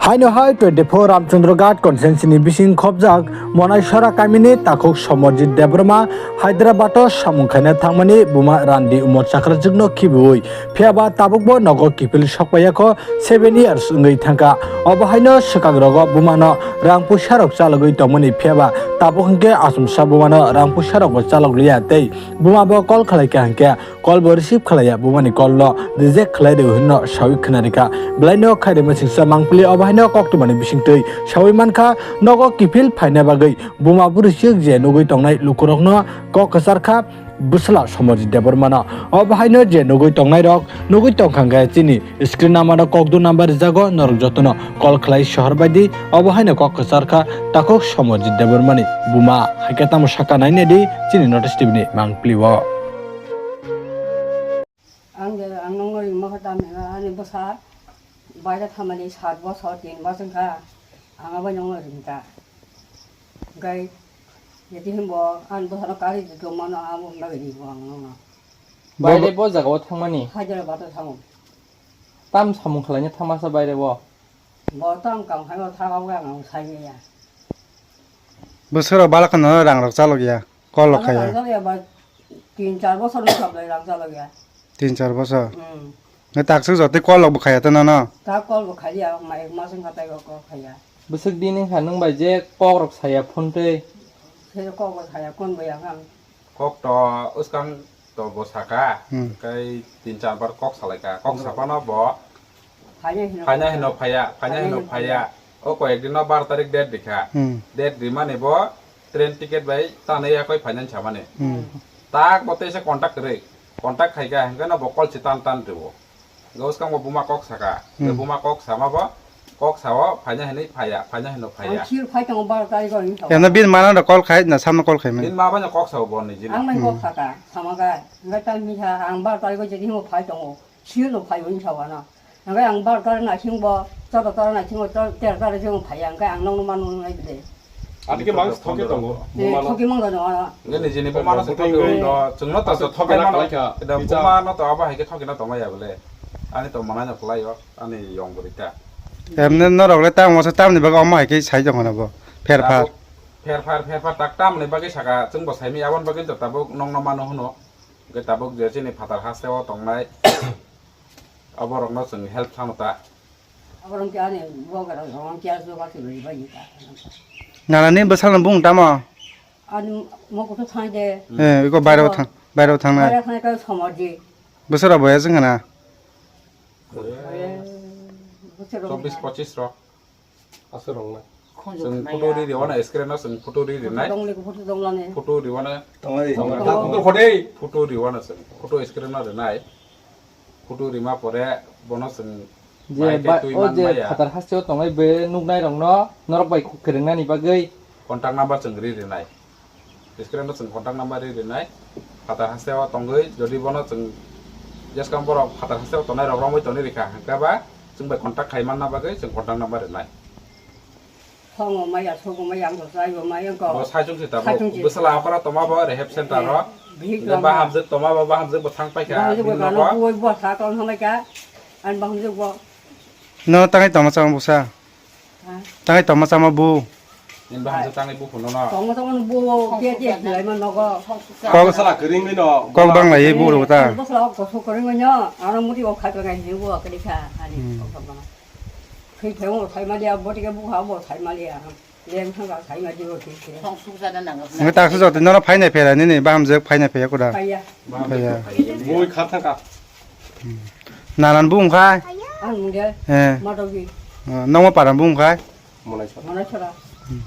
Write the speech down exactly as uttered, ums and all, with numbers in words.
Haino hai twenty-four Ramchandra Ghat constituency ni bising khobjak Monaisora kamini takhuk Somorjit Debbarma Hyderabad o samung khaina thangmani buma Randi Umor Chakrajwkno khibiui. Phiyaba tabukbo nogo kiphil sokpaiyakho seven years wngwi thangkha. Obo haino swkangrogo bumano rang puisarok chalogwi tongmani phiyaba tabuk hwnkhe achomsa bumano rang puisarokbo chalokliya tei bumabo call khalaikha hwnkhe call bo receive khlaiya, bumani call no reject khlai rw hwnno sawi khna rikha. Belaino khairima singsa mangpili obo haino koktwmani bisingtwi sawi mankha, nogo kiphil phaina bagwi buma bwrwi swk je nugwi tongnai lukurokno kok kwcharkha bwsla Somorjit Debbarmano. Obo haino je nugwi tongnairok nugwi tongkha hwnkhe chini screen number o kok dui number rijago, norok jotono call khlai sohor baidi. Obo haino kok kwcharkha takhuk Somorjit Debbarmani buma, haikhe tamo sakha nainedi chini North East T V ni mangpili o. Ang je, ang nungno ringma khe tamni ani bwsa baire thamani sat bosor tin bosor wngkha, ang abo nungno ringkha. Hwnkhe jeti hwnbo ani bwsano kari tongmano abo wngna ringo ang nungno. Baire bo jagao thangmani? Hyderabad o thango. Tam samung khwlaina thangmasa baire bo? Bo tong tong hai bo thang o ang sai ya. Bwswk rok balak no rang rok chalok ya, kol rok kha ya. Rang chalok ya ba, tin char bosor no sablai rang chalok ya. Tin char bosor. Hmm. Na tak suk jotoi kol rok bwkha ya to nono. Ta kol bwkha ya, ma ek mas wngkha tai kol kha ya. Bwswk din wngkha nwng bai je kok rok saya phone tei. Se kok rok saya phone bai ang. Kok to uskang to bo saka, hmm, kai tin char bar kok salaika, kok sapano bo phaina hino phaya, phaina hino phaya. O koyek din no bar tarik date dikha. Hmm. Date rimani bo train ticket bai tanai ya koi phaina samani. Hmm. Tak bo teisa contact kwrwi, contact khaika hwnkhe no bo call si tan tan twibo. Hwnkhe bwskango buma kok saka. Hmm. Buma kok sama bo, kok sao, phaina hinwi phaya, phaina hino phaya. Ang sir phai tongo baro tarik o hinwi tongo. Emno bini mana rok call khai na samno call khai mani? Bini ma bai no kok sao bo ni jini. Ang bai kok saka, sama gai. Hwnkhe tal misa ang baro tarik o jadi hinwi phai tongo. Sir no phai hinwi sao ano. Hwnkhe ang baro tarik naising bo, chwda tarik naising bo, ter tarik jeng phaya. Hwnkhe ang nokno mano nai bide. Ani khe mang thoke tongo. Eh, thoke mang tongo. Nge nijini buma no thoke undo, chwngno to thoke mang kha. Buma no to abo hai khe thoke no tongma ya bole. Ani to manai no kwlai o, ani yong bwrwi ta. Emne norok le tamo se tamni bagwi omo hai khe sai tongo na bo. Pher phar. Pher phar, pher phar tak tamni bagwi saka, chwng bo saimi aboni bagwi to tabuk nokno mano hwno. Hwnkhe tabuk je chini phatar haste o tongnai. Aborokno chwng help khlano ta. Aborok khe ani bogorok rong khe aswk aswk bai bai ta. Nana ni bwsakno bung tamo? Ani mokotho thang de. Eh, iko bairao thang, bairao thangnai. Bairao thang ka somorji. Bwswk rok boya chwng khana? Boya, bwswk rok chobbish pochish rok. Aswk rok na. Chwng photo ri riwana screen o chwng photo ri rinai. Photo dong le, photo dong lani. Photo riwana. Tongo de. Tongo. Photo riwana chwng photo screen o rinai. Photo rima pore bono chwng je bai khe ba-, twi o man je maya. Phatar haste o tongnai be nuknai rokno norok bai khuk kwrwng nani bagwi contact number chwng ri rinai. Screen o chwng contact number ri rinai. Phatar haste o tongwi jodi bono chwng jeskam borok phatar haste o tongnai rok romwi tongwi rikha hwnkhe ba chwng bai contact khai manna bagwi chwng contact number rinai. Thongo maya, sogo maya, ang bo chaibo maya, ang ko. Bo saichung si tabuk. Saichung si. Bwsala aphara toma bo rehab center ro. Bihik tongma. Bahamjwk toma bo, bahamjwk bo thang paikha. Bahamjwk bo bini nogo. Bo sa tong thang paikha. Ang bahamjwk bo. No tangai toma chama busa. Ha? Tangai toma chama bu. Nini bahamjwk tangai bu phunukno. Tongma tongma bu, dia dia khilai ma nogo. Kok bwsala kwrwngwi no. Kok bang lai bu ro ta. Bwsala kosok kwrwngwi no. Ano muti o khai pangai ni bu kwrwi kha. Ani kok bang. Thwi thaibo thai maliya, botike bukha bo thai maliya. Leng thangka thai maliya bo thwi thwi. Hwnkhe taksa jotoi nono phainai phera nini bahamjwk phainai phaiya koda? Phaiya. Phaiya. Bui kha thangka. Hmm. Nanan bu wngkha? Ang mungde. Eh. Matogi. Ah, nongma paran bu wngkha? Monaisora. Monaisora. Hmm.